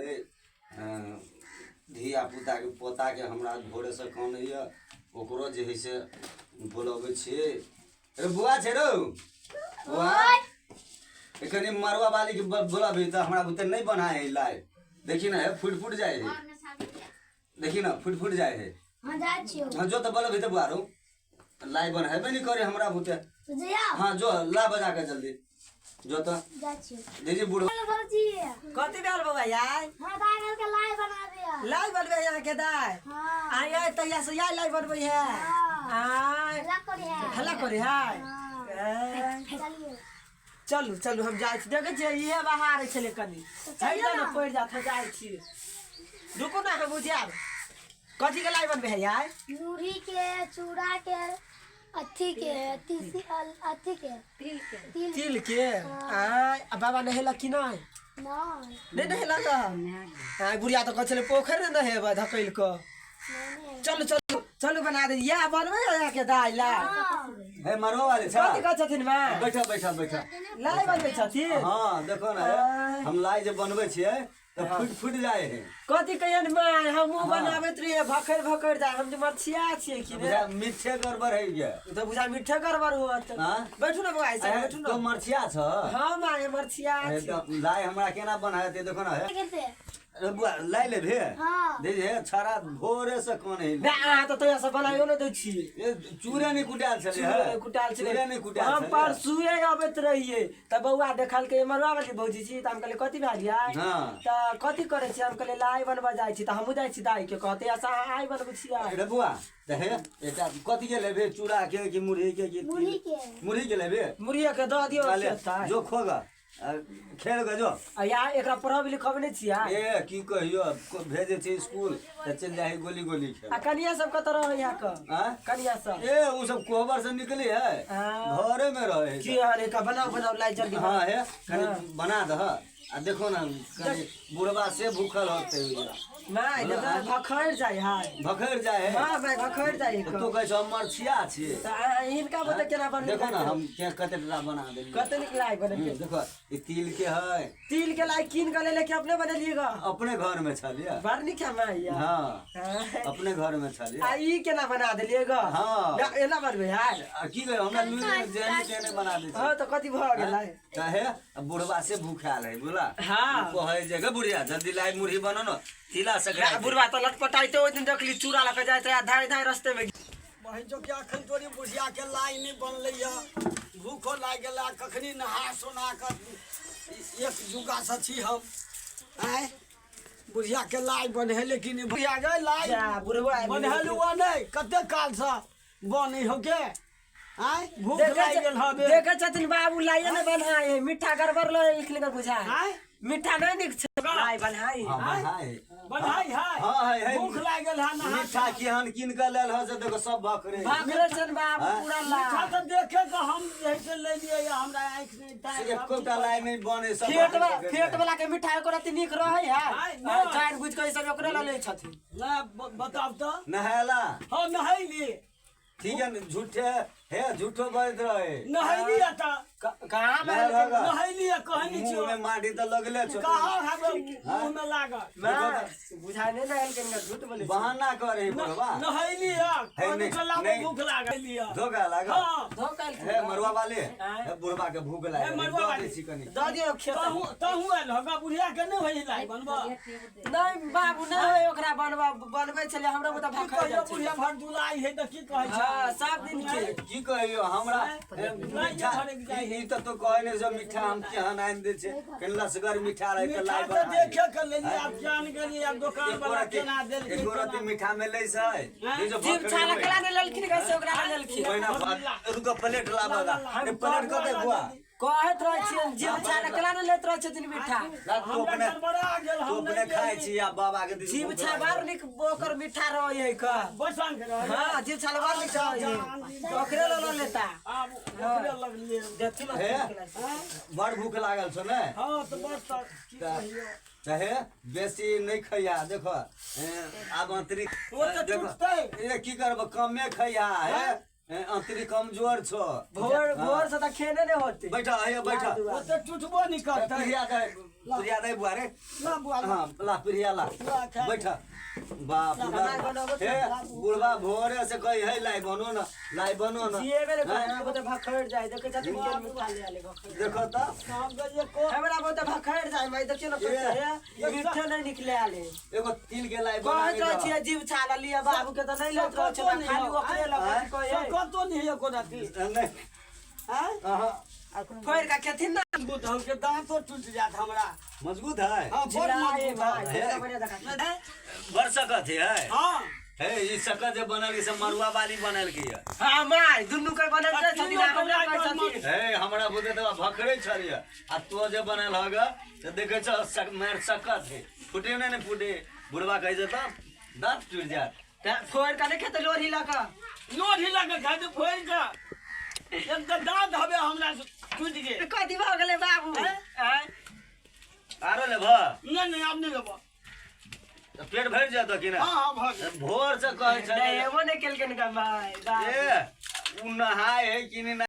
गेलै। धियापुताके पोताके हमरा भोरेसँ कानैए, ओकरो जे हइ से बोलबै छियै। रे बुआ छै रौ बुआ, ए कनि मरवा वाली के बोलबही तऽ हमरा बुते नहि बनाए है लाइ। देखी ने, हे फुटि फुटि जाइ है, देखी ने फुटि फुटि जाइ है। हाँ, जाइ छियौ। हाँ जो तऽ बोलबही तऽ बुआ रौ लाइ बनेबे नहि करे हमरा बुते। तो जइया। हाँ जो, ला बजा के जल्दी जो तऽ। जाइ छियौ। दीदी बुढ़ भौजी। कथी भेल बौआ यार? हाँ, दाइ के लाइ बना दिया। लाइ बनबै है अहाँके दाइ? हाँ। आइ आइ तहिया से यार लाइ बनबै है। हाँ। आइ हल्ला करे है। हल्ला करे है। हाँ। ए, चलिए। चलू चलू, हम जाइ छी। देखै छियै इहे बहार छलै कनि तऽ हटि चलियौ जाउ ने, ने। पड़ि जायत। हम जाइ छी, रुकू ने, हम बुझायब। कथी के लाइ बनबै है यार? मुरही के, चूड़ा के, अथी के, तीसी, अथी के, तिल के। तिल। तिल के। आय आ बाबा नहेलक कि नहि? नहि। नहि नहेलक? आय बुढ़िया तऽ कहै छलै पोखरि ने नहेबै धकैल कऽ। नहि। चलू चलू चलू, बना दे। इएह बनबै है अहाँके दाइ लाइ? हाँ। हे मरवा वाली छै। कथी कहै छथिन माँ? बैठा बैठा बैठा। लाइ बनबै छथिन? हाँ देखो ने, हम लाइ जे बनबै छियै तऽ फुटि फुटि जाइ है। कथी कहियन माय, हमहूँ बनाबैत रहियै, भखरि भखरि जाइ। हम जे मरछिया छियै कि ने। बुझा मिठे गड़बड़ है गे। ई तऽ बुझा मिठे गड़बड़ होत। हाँ? बैठू ने बौआ, ऐसे बैठू तो ने। मरछिया छ? हाँ माय, मरछिया हे छी। तऽ लाइ हमरा केना बनाएते देखो ने। हे करते। अरे बुआ, लाइ लेबे? हाँ। दे हे छड़ा भोरे से कोन है। बे, अहाँ तऽ तोरा से बनाइयो नहि दै छी। ए चूरे नहि कुटायल छलै चूरे हे। नहि कुटायल छलै। चूरे नहि कुटायल हम छलै। परसुए अबैत रहियै तऽ बौआ देखलकै, मरुआ वाली भौजी छी। तऽ हम कहलियै कथी भए गेलै? हाँ। तऽ कथी करै छी? हम कहलियै लाइ बनबऽ जाइ छी। तऽ हमहूँ जाइ छी दाइ के कहते ऐसा अहाँ आइ बनबै छियै। रे बुआ, तऽ हे एकटा कथी के लेबे, चूड़ा के कि मुरही के कि मुरही के। मुरही के लेबे? मुरही के दऽ दियौ। ले, जो खोगा खेल के जो। आ या एकरा पढ़ब लिखब नहि छियै? ए की कहियो, भेजै छै स्कूल तऽ चलि जाइ है गोली गोली खेल। आ कनिया सब कतऽ रहै यहाँ के? आँय? कनिया सब? ए उ सब कोहबर से निकली है, हाँ। घरे में रहे है। की हरे का बनाओ बनाओ लाई जल्दी। हाँ हे कनि बना दह। आ देखो ने कनि बुढ़बा से भूखल होते। नहीं देखो भखड़ जाय है। भखड़ जाय है। हाँ भाई, भखड़ जाय है। तो कहै छौ हम मरछिया छियै। तऽ हिनका बता केना बनबै? देखो ने हम के कते टाका बना देलियै। कते नीक लाइ बनेलकै। देखो ई तिल के है। तिल के लाइ कीन के लेले कि अपने बनेलियै गा? अपने घर में छलियै। बड़ नीक है माय। हाँ। हाँ। अपने घर में छलियै। आ ई केना बना देलियै गा? हाँ। ना, एना बनबै है? आ की कहियो, हमरा लुरि जेनी तेने बना दै छै। हाँ तऽ कथी भऽ गेलै? तऽ हे बुढ़बा से भूखायल है बुझला। हाँ। कहै जे गे बुढ़िया जल्दी लाइ मुरही बनो न तिला सकराइत। बुढ़बा तऽ लटपटाइते ओहि दिन देखली चूड़ा लऽ कऽ जाइत रहै, धाय धाय रस्ते में। बहिन जो कि अखन तोरी बुढ़िया के लाइ नहि बनलै यऽ, भूखो लागि गेल। कखनी नहा सोना कऽ एक जुगा से छी हम। आँय बुढ़िया के लाइ बन्हेले कि नहि? बुढ़िया गे लाइ जा, बुढ़बा आबि गेलै। बन्हेलु वा नहि? कते कालसँ बनै हो के? आँय भूख देखै लागि गेल हबे। देखै छथिन बाबू, लाइए नहि बनाए है, मिठ्ठा गड़बड़ लऽ लिखल बुझा। आँय मिठ्ठा नहि नीक छै लाइ बनाई। हाँ बनाइ। बन्हाइ है? हाँ है है। भूख लागि गेल है नहा। मिठा केहन कीन कऽ लेल हो से देखो सब भखरे। भागले छन बाबू पूरा मिठा लाइ। तऽ देखे के हम जे है से ले लियै, हमरा आँखि नहि ताकि। एकोटा लाइ नहि बने सब। खेत खेत वाला के मिठाई ओकरा अति नीक रहै है। आँय, नहि। जानि बुझि कऽ ई सब ओकरे लऽ लै छथिन। नहि, बताउ तऽ। नहेला? हँ नहैली। ठीक है ने, झूठे हे झूठो बजैत रहे। नहैली तऽ। कहाँ नहायल होगा? नहैली कहनी मुँह छियौ। में माटी तऽ लगले छौ। कहाँ हबे मुँह में लागल? बुझाइ नहि ने आयल, झूठ बोलै छै। बहाना करे बुढ़वा। नहैली है है, कहनी नहि, चलाबो, नहि। भूख लागल है। धोखा लागल। हाँ। धोखा। हे मरुआ वाले। आँय? हे बुढ़वा के भूख लागल। हे मरुआ दऽ वाली। दै छी कनि। दऽ दियौ खेत। तहु तहु आयल होगा, बुढ़िया के नहि होइ लाइ बनबऽ? नहि बाबू, नहि होय ओकरा बनबा। बनबै छलै हमरा तऽ की भखड़ कहियो जाइ छै। बुढ़िया भर दुलाइ है तऽ की कहै छै? हँ सब दिन के। की कहियो हमरा हे, मिठा ई तऽ तो कहै नहि छै मिठा हम केहन आनि दै छै, कनि लसगर मिठा रहै तऽ मिठा लाइ तऽ बनाइ। देखे के लेलियै, आब जान गेलियै, आब दोकान एको वाला रत्ती केना देलकै एको रत्ती केना। मिठा मिलै छै? ई जो जीभ भखरी छाला होइ। केला नहि लेलखिन कैसे ओकरा नहि लेलखिन। ओहिना रुको, प्लेट लाबऽ दा। ए, प्लेट कतऽ बुआ? कहैत रहै छियनि जीभ छाला केला नहि लैत रहै छथिन मिठा। ला, तू हमरा अपने गड़बड़ा गेल। तू हम अपने नहि खाइ गेली। छी आ बाबा के दिस जीभ भूख छा लागल। बड़ नीक ओकर मिठा रहै है का। बैसन के रहै। हाँ जीभ छाला बड़ नीक रहै है, ओकरे लऽ लऽ लेता। आब ओकरे लगलियै। देखथिन। हे? बड़ भूख लागल छौ ने? हाँ तऽ बस, तऽ की कहियौ। तऽ हे बेसी नहि खैया देखो, आब अंतरी ओ तऽ देखो, टूटतै। ए की करब, कमे खैया हे, अंतरी कमजोर छौ। भोर भोर से तऽ खेने नहि होते। बैठा हे बैठा। ओ तऽ टूटबो नहि करतै। पिरिया के पिरिया दे बुआ रे। ला बुआ ला। हाँ ला पिरिया ला। ला, खा। बैठ बाप रे बाप। हे बुढ़वा भोरे से कही है लाई बनो ना, लाई बनो ना। जिए बेरे हैं? हमरा बहुत भखड़ जाए, देखे छथिन के मिठा ले आले भखड़। देखो तो काम के एको हमरा बहुत भखड़ जाए भाई, देखियो ना कैसे है, मिठे नहीं निकले आले। एगो तिल के लाई बना कहैत रहै छियै जीव छाला लिअ, बाबू के तऽ नहि लैत रहै छै, खाली ओकरे लऽ कऽ कहै है। सकतो नहीं है एको रति। नहीं। आँय? अहाँ फोड़ि कऽ खेथिन ना। मजबूत हम के दांतो टूट जात हमरा। मजबूत है। हाँ, बड़ जिलाए मजबूत भाई, है। बड़ा बढ़िया देखा। हैं? बड़ सकत है। हाँ। हे ई सकत जे बनल ई सब मरुआ वाली बनल की है। हाँ my, दुनू के बनल रहै छथिन, आ हमरा कहै छथिन। हे हमरा बुझे तऽ भखड़े छलियै आ तो जे बनल हग तऽ देखै छ मारि सकत है, फुटे नहि ने फुटे। बुढ़वा कहै छै तऽ दाँत टूटि जायत। तऽ फोड़ि कऽ नहि खेतै लोढ़ी लऽ कऽ? लोढ़ी लऽ कऽ खाइ छै फोड़ि कऽ। एक तऽ दाँत हवे हमरा टूटि गेल। तऽ कथी भऽ गेलै बाबू? आँय? आरो लेबह? नहि नहि, आब नहि लेबऽ। तऽ पेट भरि जायत कि ना? हाँ हाँ, भऽ गेल। भोर से कहै छलै। नहि, एबो नहि केलखिन गऽ my, बाबू। ए उ नहाय है कि नहि?